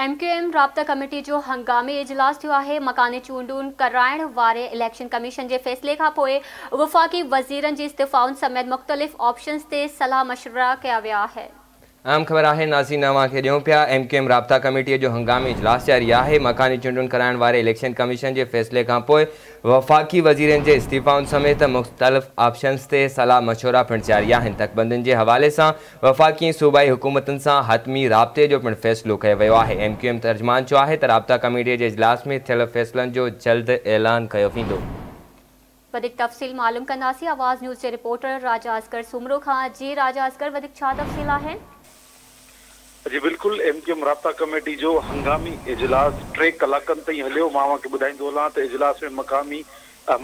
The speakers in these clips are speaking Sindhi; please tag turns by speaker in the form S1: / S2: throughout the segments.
S1: ايم ڪيو ايم رابطا ڪميٽي جو هنگامي اجلاس ٿيو آهي. مڪاني چونڊون ڪرائڻ واري اليڪشن ڪميشن جي فيصلي کانپوء وفاقي وزيرن جي استعيفائن سميت مختلف آپشنز تي صلاح مشورا ڪيا ويا آهن.
S2: اهم خبر آهي ناظرين اوهان کي ڏيون پيا ايم ڪيو ايم رابطا ڪميٽي جو هنگامي اجلاس جاري آهي. مڪاني چونڊن ڪرائڻ واري اليڪشن ڪميشن جي فيصلي کانپوء وفاقي وزيرن جي استعيفائن سميت مختلف آپشنز تي صلاح مشورا پڻ جاري آهن. تڪبندين جي حوالي سان وفاقي ۽ صوبائي حڪومتن سان حتمي رابطي جو پڻ فيصلو ڪيو ويو آهي. ايم ڪيو ايم ترجمان چيو آهي ته رابطا ڪميٽي جي اجلاس ۾ ٿيل فيصلن جو جلد اعلان ڪيو ويندو.
S1: وڌيڪ تفصيل معلوم ڪنداسين آواز نيوز جي رپورٽر راجا اصغر سومرو کان. جي راجا اصغر وڌيڪ ڇا تفصيل آهن؟
S3: جي بلڪل ايم ڪيو ايم رابطا ڪميٽي جو هنگامي اجلاس 3 ڪلاڪن تائين هليو. مان اوهان کي ٻڌائيندو هلان ته اجلاس ۾ مقامي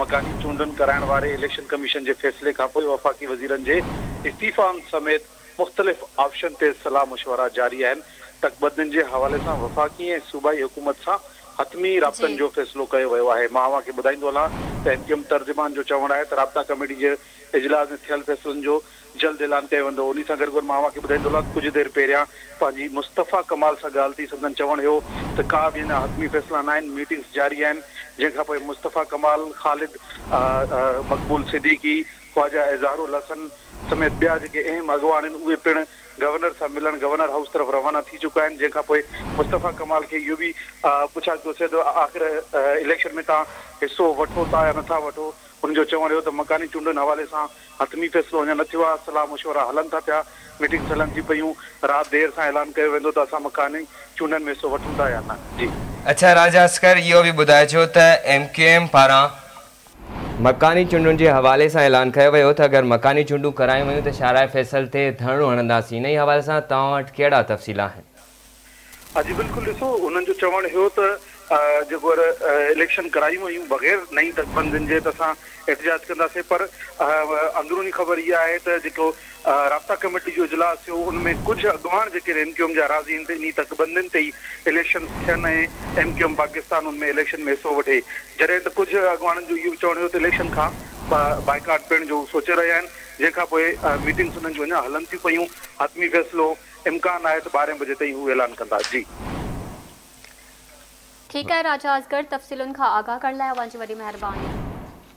S3: مڪاني چونڊن ڪرائڻ واري اليڪشن ڪميشن جي فيصلي کانپوء وفاقي وزيرن جي استعيفائن سميت مختلف آپشن تي صلاح مشورا جاري آهن. تڪبندين جي حوالي سان وفاقي ۽ صوبائي حڪومت سان حتمي رابطن جو فيصلو ڪيو ويو آهي. مان اوهان کي ٻڌائيندو هلان ته ايم ڪيو ايم ترجمان جو چوڻ آهي ته رابطا ڪميٽي جي اجلاس ۾ ٿيل فيصلن جو جلد اعلان ڪيو ويندو. انهي سان گڏ گڏ مان اوهان کي ٻڌائيندو هلان ته ڪجهه دير پهريان پنهنجي مصطفيٰ ڪمال سان ڳالهه ٿي، سندن چوڻ هيو ته ڪا به اڃا حتمي فيصلا ناهن، ميٽنگز جاري آهن، جنهن کان پوء مصطفيٰ ڪمال، خالد مقبول صديقي، خواجه اظهار الحسن سميت ٻيا جيڪي اهم اڳواڻ آهن اهي پڻ گورنر سان ملڻ گورنر هائوس طرف روانا ٿي چڪا آهن، جنهن کان پوء مصطفيٰ ڪمال کي اهو به پڇا ڪيوسين ته آخر اليڪشن ۾ توهان حصو وٺو ٿا يا نٿا وٺو؟ هن جو چوڻ هيو ته مڪاني چونڊن حوالي سان حتمي فيصلو اڃا نه ٿيو آهي، صلاح مشورا هلن ٿا پيا، ميٽنگز هلن ٿيون پيون، رات دير سان اعلان ڪيو ويندو ته اسان مڪاني چونڊن ۾ حصو وٺون ٿا يا نه. جي.
S2: اڇا راجا اصغر اهو به ٻڌائجو ته ايم ڪيو ايم پاران مڪاني چونڊن جي حوالي سان اعلان ڪيو ويو ته اگر مڪاني چونڊون ڪرايون ويون ته شاهراهه فيصل تي ڌرڻو هڻنداسين انهي حوالي سان توهان وٽ ڪهڙا تفصيل آهن؟
S3: ها جي بلڪل ڏسو انهن جو چوڻ هيو ته جيڪو اليڪشن ڪرايون ويون بغير نئين تڪبندين جي ته اسان احتجاج ڪنداسين پر اندروني خبر اها آهي ته جيڪو رابطا ڪميٽي جو اجلاس ٿيو ان ۾ ڪجهه اڳواڻ جيڪي ايم ڪيو ايم جا راضي آهن ته انهي تڪبندين تي ئي اليڪشنز ٿين ۽ ايم ڪيو ايم پاڪستان ان ۾ اليڪشن ۾ حصو وٺي جڏهن ته ڪجهه اڳواڻن جو اهو به چوڻ هيو ته اليڪشن کان بائيڪاٽ پڻ جو سوچي رهيا آهن جنهن کان پوء ميٽنگز انهن جون اڃا هلن ٿيون پيون حتمي فيصلو امڪان آهي ته 12 بجي تائين هو اعلان ڪندا. جي.
S1: ٺيڪ آهي راجا اصغر تفصيلن کان آگاهه ڪرڻ لاء اوهان جي وڏي مهرباني.